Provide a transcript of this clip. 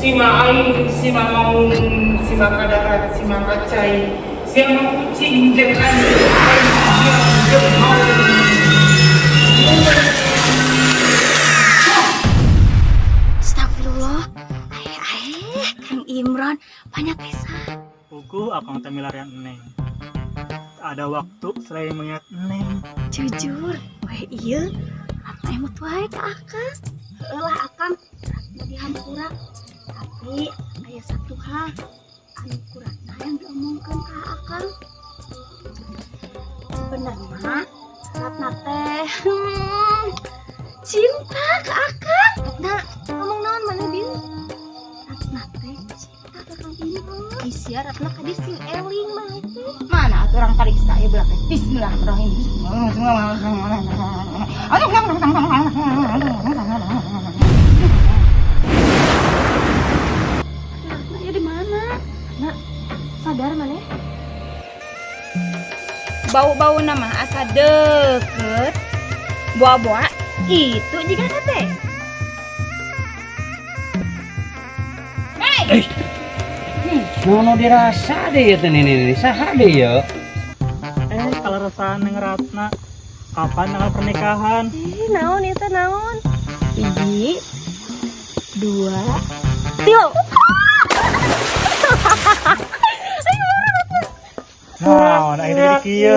Sima aing, sima maung, sima kadarat, sima kacai, sima kucing jeung anjing, aing jeung jeung maung. Astagfirullah. Aeh, aeh, Kang Imron, banyak pisan. Puguh akang teh milarian Neng. Tak ada waktu selain mengingat Neng. Jujur, weh ieu Ratna emut wae ka Akang. Heueuh lah Akang, Ratna dihampura. Tapi aya satu hal anu ku Ratna yang diomongkeun ka Akang. Sebenarnya Ratna teh cinta ke Akang. Ratna, ngomong naon maneh dieu? Ratna teh cinta ke Kang Imron. Ih sia, Ratna kadi sing eling maneh teh. Mana atuh urang pariksa ya belah teh. Bismillahirrahmanirrahim. Ratna ya di mana? Ratna, sadar maneh? Bau-bau nama asa deket. Boa-boa itu juga teh. Eh, nono dirasa deh ya teh ini saha deh ya. Kalau resah Neng Ratna, kapan tanggal pernikahan? Ih, naon itu naon? 1, 2, 3. Nah, nah ini kieu.